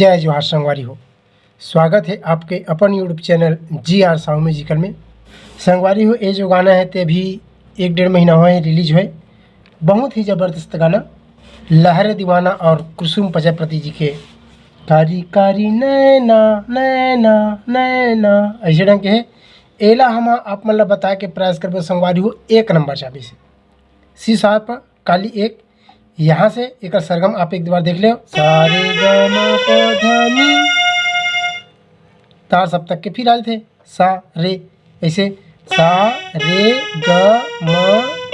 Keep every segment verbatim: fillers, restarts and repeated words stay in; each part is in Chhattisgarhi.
जय जोहार संगवारी हो, स्वागत है आपके अपन YouTube चैनल जी आर साहू म्यूजिकल में। संगवारी हो, ये जो गाना है ते अभी एक डेढ़ महीना हुआ है रिलीज हुए। बहुत ही जबरदस्त गाना, लहरे दीवाना और कुसुम प्रजापति जी के कारी कारी नैना नैना नैना, ऐसे ढंग के है। एला हम आप मन ला बता के प्रयास करबो संगवारी हो एक नंबर चाबी से, सी शार्प काली एक। यहाँ से एक सरगम आप एक बार देख ले, सारे ग म प ध नी, तार सप्तक के फिर आए थे सा रे, ऐसे सा रे ग म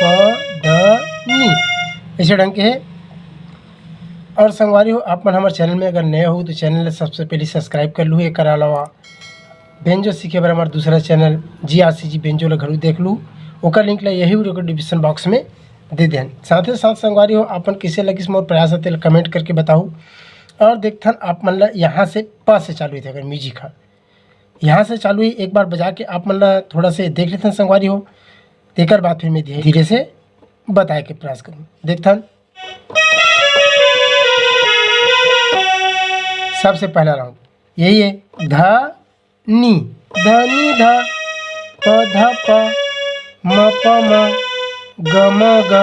प ध नी, ऐसे ढंग के है। और संगवारी हो, आप मन हमारे चैनल में अगर नए हो तो चैनल ला सबसे पहले सब्सक्राइब कर लू। एक अलावा बेंजो सीखे बर हमार दूसरा चैनल जी आर सी जी बेंजो ला घलो देख लू, ओकर लिंक ला यही वीडियो के डिस्क्रिप्शन बॉक्स में दे देन। साथ ही साथ संगवारी हो, आपन किसे लगिस मोर प्रयास है तेला कमेंट करके बताऊ। और देखथन आप मन ला यहाँ से प से चालू होथे अगर म्यूजिक हा, यहाँ से चालू ही एक बार बजा के आप मन ला थोड़ा से देख लेथन संगवारी हो, तेकर बाद फिर मैं धीरे धीरे से बताए के प्रयास करूँ। देखथन सबसे पहला राउंड यही है, ध नी, ध नी ध, प ध प, म प म, ग म ग।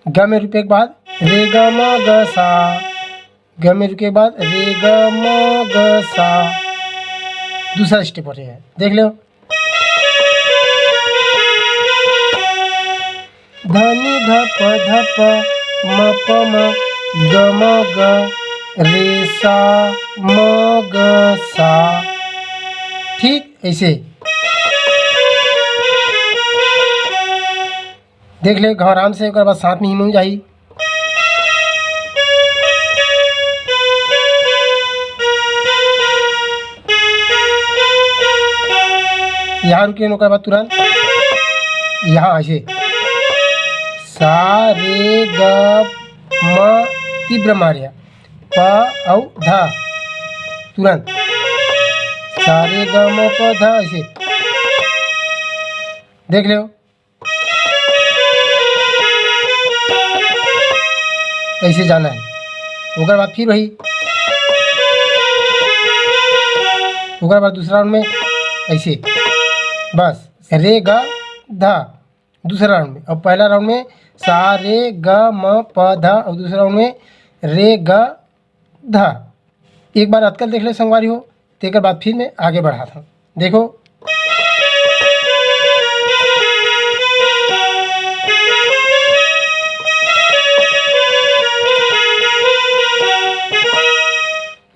ग में रुके के बाद रे ग म ग सा, ग में रुके के बाद रे ग म ग सा। दूसरा स्टेप हो रहा है, देख लो। ध नी ध प ध प म प म ग म ग रे सा म ग सा। ठीक ऐसे देख ले, घाव आराम से, ओकर बाद साथ में ही मिल जाही। यहाँ रुके, ओकर बाद तुरंत यहाँ ऐसे सा रे ग म तीव्र मारिया, प अउ ध, तुरंत सा रे ग म प ध, ऐसे देख लो। ऐसे जाना है। ओकर बाद फिर वही, ओकर बाद दूसरा राउंड में ऐसे, बस रे ग ध दूसरा राउंड में। अब पहला राउंड में सा रे ग म प ध, और दूसरा राउंड में रे ग ध। एक बार अतकल देख ले संगवारी हो, तेकर बाद फिर मैं आगे बढ़ात हूँ। देखो,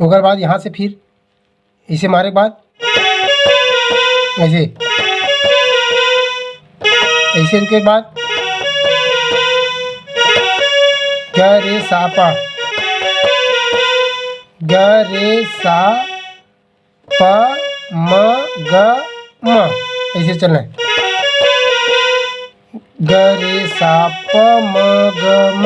ओकर बाद यहाँ से फिर इसे मारे के बाद ऐसे, ऐसे रुके के बाद ग रे सा प, ग रे सा प म ग म, ऐसे चलना है। ग रे सा प म ग म।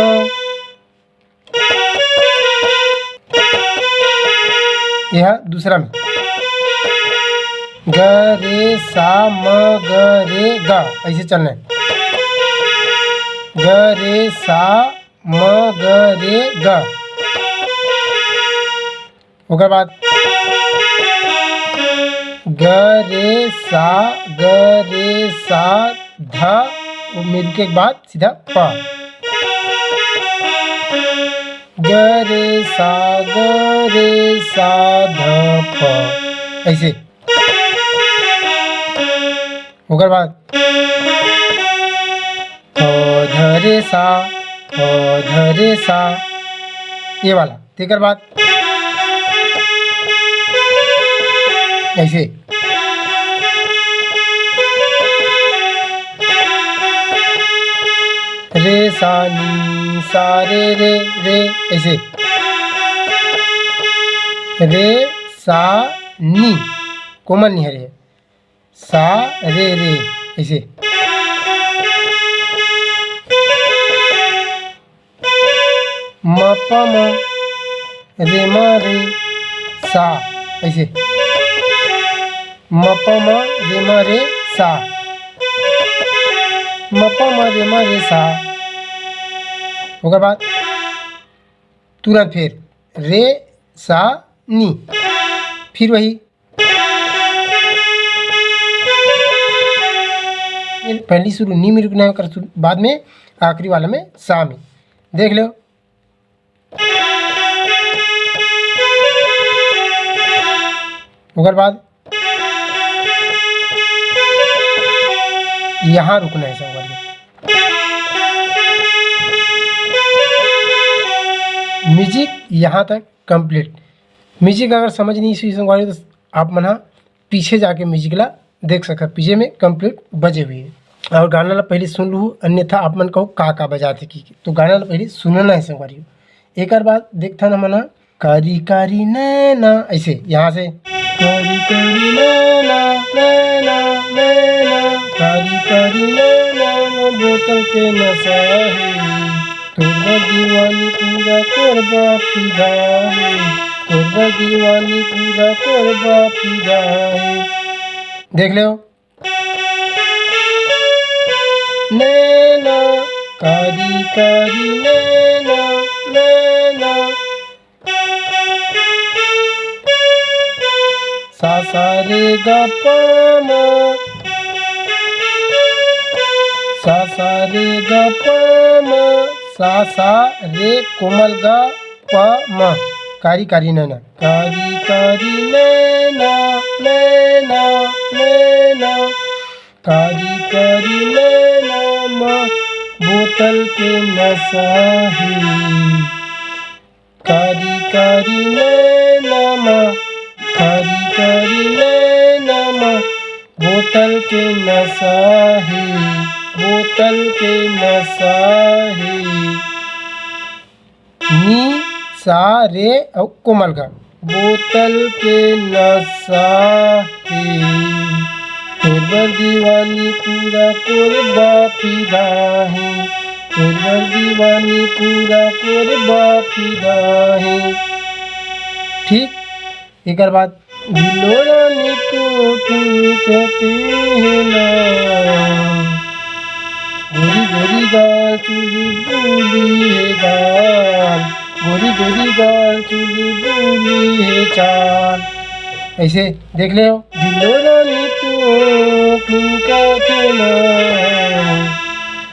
यह दूसरा में ग रे सा म ग रे ग, ऐसे चलना है। ग रे सा म ग रे ग। ओकर बाद ग रे सा, ग रे सा ध, मिलके के बाद सीधा प। ग रे सा, ग रे सा ध प, ऐसे। ओकर बाद प ध रे सा, प ध रे सा, ये वाला। तेकर बाद ऐसे रे सा नी सा रे रे रे, ऐसे रे सा नी, कोमल नहीं है रे, सा रे रे, ऐसे म प म रे म रे सा, ऐसे म प म रे म रे सा। म प म रे म रे सा। ओकर बाद तुरंत फिर रे सा नी, फिर वही। पहली सुर नी में रुकना है, ओकर बाद में आखिरी वाला में सा में। देख लो। ओकर बाद यहाँ रुकना है संगवारी। म्यूजिक यहाँ तक कंप्लीट। म्यूजिक अगर समझ नहीं इसी संगवारी तो आप मन ह पीछे जाके म्यूजिक ला देख सकत, पीछे में कंप्लीट बजे हुए है। और गाना ला पहले सुन लू, अन्यथा आप मन कहो का का बजाते की। तो गाना ला पहले सुनना है संगवारी। एक बार बाद देखथन हमन ह कारी कारी नैना, ऐसे यहाँ से कारी कारी नैना, नैना, नैना, कारी कारी नैना, बोतल के नशा है। तोर बर दीवानी पूरा कोरबा फिदा हे, तोर बर दीवानी पूरा कोरबा फिदा हे। देख ले नैना, कारी कारी नैना, नैना। सा सा रे गा पा मा, सा सा रे गा पा मा, सा सा रे कोमल गा पा मा, कारी कारी नैना, कारी कारी नैना, नैना, नैना, कारी कारी नैना मा बोतल के नशा हे। कारी कारी नैना मा, कारी कारी नैना मा, बोतल के नशा हे, बोतल के नशा हे। नी, सा, रे अउ कोमल गा। बोतल के नशा हे, तोर बर दीवानी पूरा कोरबा फिदा हे, तोर बर दीवानी पूरा कोरबा फिदा हे। ठीक, एकर बाद गिल्लो रानी तो तू कहती है ना, गोरी गोरी गाल चुली बुली है गाल, गोरी गोरी गाल चुली बुली है चाल। ऐसे देख ले हो। गिल्लो रानी तू ठुमका के ना,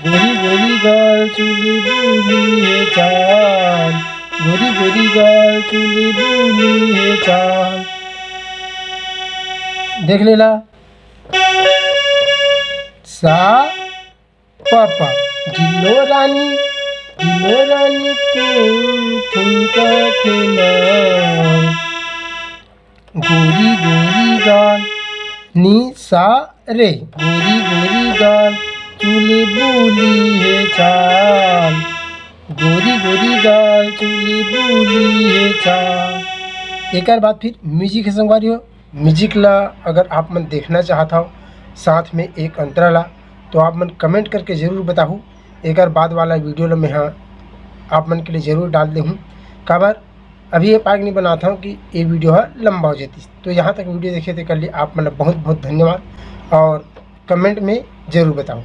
गोरी गोरी गाल चुली बुली है चाल, गोरी गोरी गाल चुली बुली है चाल। देख लेला। सा पापा, गिल्लो रानी, गिल्लो रानी तुम ठुमका के ना, गोरी गोरी गाल, नी सा रे, गोरी गोरी गाल, चुली बुली है चाल, गोरी गोरी गाल, चुली बुली है चाल। एकर बाद फिर म्यूजिक है संगवारी हो। म्यूजिक ला अगर आप मन देखना चाहत हो साथ में एक अंतरा ला, तो आप मन कमेंट करके जरूर बताहू। एकर बाद वाला वीडियो ला मैं हा आप मन के लिए जरूर डाल देहूँ, काबर अभी ये पार्ट नहीं बनाता हूँ कि ये वीडियो हा लंबा हो जाती। तो यहाँ तक वीडियो देखे थे कर लिए आप मन ला बहुत बहुत धन्यवाद और कमेंट में जरूर बताओ।